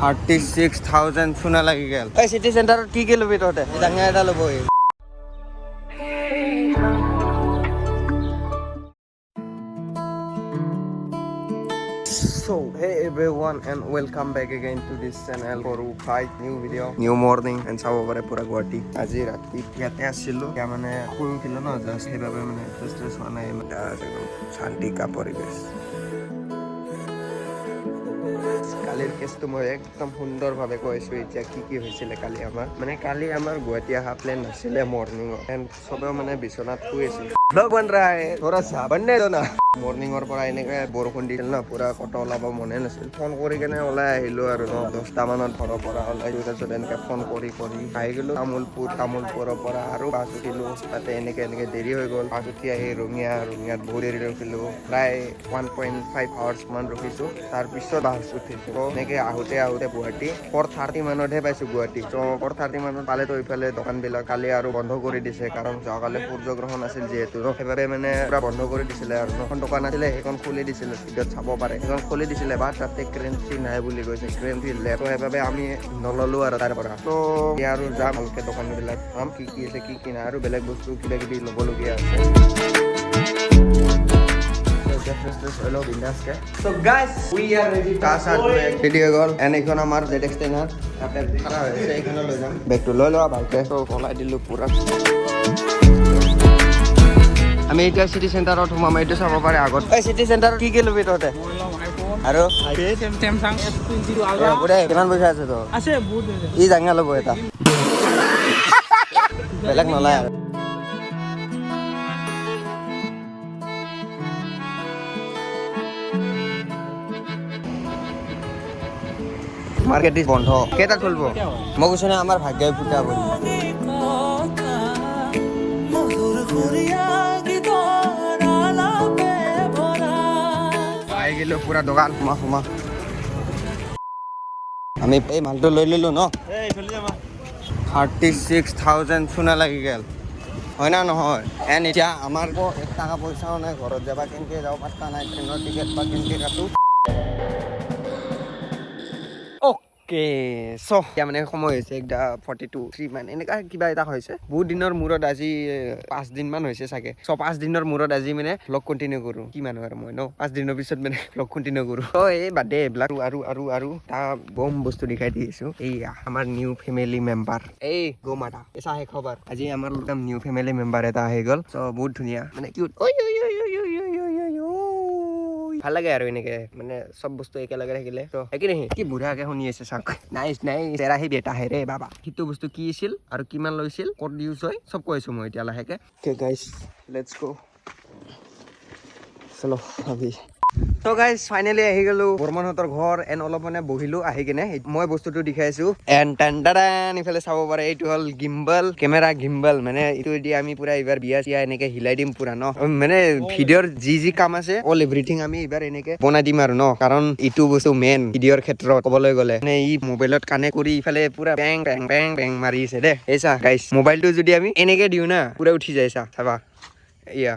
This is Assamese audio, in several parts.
36,000 চুনা লাগি গ'ল। এই চিটি চেণ্টাৰত কি কি ল'বি তহঁতে? জাঙিয়া এটা ল'ব এই। So, hey everyone and welcome back again to this channel for five new video, new morning and চাব পাৰে পুৰা গুৱাহাটী। আজি ৰাতি ইয়াতে আছিলো, এতিয়া মানে শুই উঠিলো ন জাষ্ট, সেইবাবে মানে ফ্ৰেছ ট্ৰেছ হোৱা নাই। একদম শান্তি কা পৰিৱেশ। কালিৰ কেছটো মই একদম সুন্দৰভাৱে কৈ আছোঁ এতিয়া কি কি হৈছিলে কালি আমাৰ। মানে কালি আমাৰ গুৱাহাটী অহা প্লেন নাছিলে মৰ্ণিঙত, এণ্ড চবেও মানে বিচনাত শুই আছিল। ব্লগ बन रहा है, थोड़ा सा बनने दो ना। মৰ্ণিঙৰ পৰা এনেকৈ বৰষুণ দিছিল ন পুৰা, কত ওলাব মনে নাছিল। ফোন কৰি কেনে ওলাই আহিলো আৰু ন 10টা মানত ঘৰৰ পৰা ওলাই, তাৰপিছত এনেকৈ ফোন কৰি কৰি আহি গ'লো তামোলপুৰ। তামোলপুৰৰ পৰা আৰু বাছ উঠিলো, তাতে এনেকে এনেকে দেৰি হৈ গ'ল। বাছ উঠি আহি ৰঙিয়া, ৰঙিয়াত বহুত দেৰি ৰখিলো, প্ৰায় 1.5 আৱাৰ্ছ মান ৰখিছো। তাৰপিছত বাছ উঠিছো। ত' এনেকে আহোঁতে আহোঁতে গুৱাহাটী 4:30 মানতহে পাইছো গুৱাহাটী। ত' 4:30 মানত পালেতো ইফালে দোকানবিলাক কালি আৰু বন্ধ কৰি দিছে, কাৰণ যোৱাকালি সূৰ্যগ্ৰহণ আছিল যিহেতু ন, সেইবাবে মানে পুৰা বন্ধ কৰি দিছিলে। আৰু এখন দোকান আছিলে, সেইখন খুলি দিছিলে, ভিডিঅ'ত চাব পাৰে, সেইখন খুলি দিছিলে, বাট তাতে ক্ৰেন 3 নাই বুলি কৈছে, ক্ৰেন 3 লেফ্ট। সেইবাবে আমি নললো আৰু তাৰ পৰা। ত' এতিয়া আৰু যাম, ভালকে দোকানবিলাক চাম কি কি আছে, কি কি নাই, আৰু বেলেগ বস্তু কিবা কিবি ল'বলগীয়া আছে। So guys, we are ready. Ready হৈ গ'ল। এণ্ড এইখন আমাৰ জেড এক্স 10 আৰ তাতে খাৰা হৈ আছে, এইখনো লৈ যাম। বেগটো লৈ লোৱা ভালকে। চ' ওলাই দিলোঁ পুৰা। আমি এতিয়া চিটি চেণ্টাৰত সোমাম, এইটো চাব পাৰে আগত। এই চিটি চেণ্টাৰত কি কি ল'বি তহঁতে? আৰু চেমচাং এছ 22 আল্ট্ৰা। হ'ব দে, কিমান পইচা আছে তোৰ? আছে বহুত আছে। ই জাঙিয়া ল'ব এটা, বেলেগ নলয় আৰু। মাৰ্কেট বন্ধ, কেইটাত খুলিব? মই কৈছো না, আমাৰ ভাগ্যই ফুটা বুলি। মধুৰ সুৰীয়া গীতৰ আলাপে ভৰা। আহি গ'লো পুৰা দোকান। সোমা সোমা। আমি এই মালটো লৈ ল'লো ন। 36,000 চুনা লাগি গ'ল, হয় না নহয়? এণ্ড এতিয়া আমাৰ আকৌ এক টকা পইচাও নাই, ঘৰত যাবা কেনেকৈ যাওঁ পাত্তা নাই। ট্ৰেইনৰ টিকেট বা কেনেকৈ কাটো? অ'কে, চ' এতিয়া মানে সময় হৈছে একটা 42.3 মান, এনেকুৱা কিবা এটা হৈছে। বহুত দিনৰ মূৰত আজি 5 দিনমান হৈছে চাগে। চ' 5 দিনৰ মূৰত আজি মানে ভ্লগ কণ্টিনিউ কৰোঁ। কি মানুহ আৰু মই ন, 5 দিনৰ পিছত মানে ভ্লগ কণ্টিনিউ কৰোঁ। ত' এই বাদ দে এইবিলাক। আৰু আৰু আৰু এটা বম বস্তু দেখাই দি আছোঁ। এইয়া আমাৰ নিউ ফেমিলি মেম্বাৰ, এই গৌমাতা। চাহে খবৰ, আজি আমাৰ একদম নিউ ফেমিলি মেম্বাৰ এটা আহি গ'ল। চ' বহুত ধুনীয়া, মানে কিউট। ঐ ঐ ঐ ঐ ঐ ঐ ঐ ঐ ঐ, ভাল লাগে আৰু এনেকে মানে চব বস্তু একেলগে থাকিলে। ত' একে नहीं কি বুঢ়াকে শুনি আছে চাওক। নাইচ নাইচ, तेरा ही बेटा है रे बाबा। সেইটো বস্তু কি আছিল আৰু কিমান লৈছিল, ক'ত ইউজ হয়, চব কৈ আছো মই এতিয়া লাহেকে। Okay guys, let's go. চলো अभी। ত' গাইজ, ফাইনেলি আহি গ'লো বৰ্মনহঁতৰ ঘৰ। এণ্ড অলপ মানে বহিলো আহি কিনে, মই বস্তুটো দেখাইছো। এণ্ড টেন টান, ইফালে চাব পাৰে, এইটো হ'ল গিম্বল, কেমেৰা গিম্বল। মানে এইটো দি আমি পুৰা এইবাৰ বিয়া চিয়া এনেকে হিলাই দিম পুৰা ন। মানে ভিডিঅ'ৰ যি যি কাম আছে, অল এভৰিথিং আমি এইবাৰ এনেকে বনাই দিম আৰু ন, কাৰণ এইটো বস্তু মেইন ভিডিঅ'ৰ ক্ষেত্ৰত ক'বলৈ গ'লে। মানে ই মোবাইলত কানেক্ট কৰি ইফালে পুৰা পেং পেং পেং পেং মাৰি আছে দে। এই চা গাইজ, মোবাইলটো যদি আমি এনেকে দিওঁ না, পুৰা উঠি যায়। চা, চাবা, এয়া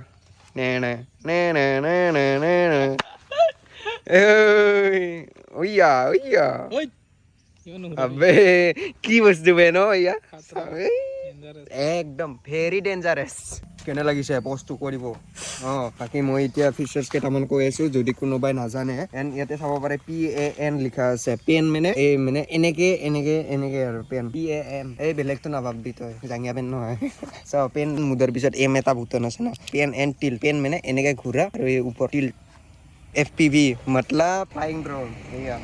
নে নে নে নে নে নে নে নে। ওইয়া ওইয়া। আবে কি বস্তু বে ন ইয়া, একদম ভেৰি ডেঞ্জাৰাছ। কেনে লাগিছে বস্তু কৰিব? অঁ, বাকী মই এতিয়া ফিচাৰ্ছ কেইটামান কৈ আছো যদি কোনোবাই নাজানে। এণ্ড ইয়াতে চাব পাৰে, PAN লিখা আছে। পেন মানে এই মানে এনেকে এনেকে এনেকে আৰু পেন, PAN। এই বেলেগটো নাভাববি তই, জাঙিয়া পেন নহয়। চ' পেন মুদাৰ পিছত এম এটা বুটন আছে ন, পেন এণ্ড টিল। পেন মানে এনেকে ঘূৰা আৰু এই ওপৰ টিল। FPV মতলব ফ্লাইং ড্ৰোন। এয়া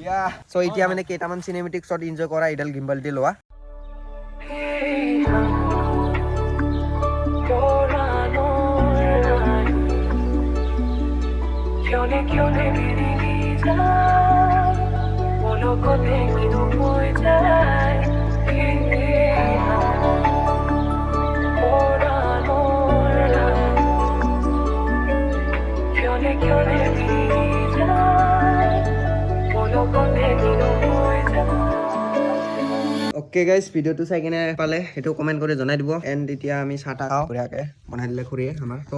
ইয়া। চ' এতিয়া মানে কেইটামান চিনেমেটিক শ্বট এনজয় কৰা এইডাল গিম্বল দি লোৱা। পৰাণৰ ক্ষণে ক্ষণে বিৰিঙি যায়, পলকতে কিনো হৈ যায়। পৰাণৰ ক্ষণে ক্ষণে বিৰিঙি যায়, পলকতে কিনো হৈ যায়। অ'কে গাইজ, ভিডিঅ'টো চাই কিনে পালে সেইটো কমেণ্ট কৰি জনাই দিব। এণ্ড এতিয়া আমি চাহ তাহ খাওঁ, বঢ়িয়াকৈ বনাই দিলে খুৰীয়ে আমাৰ। ত'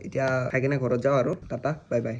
এতিয়া খাই কিনে ঘৰত যাওঁ আৰু। Tata, bye bye.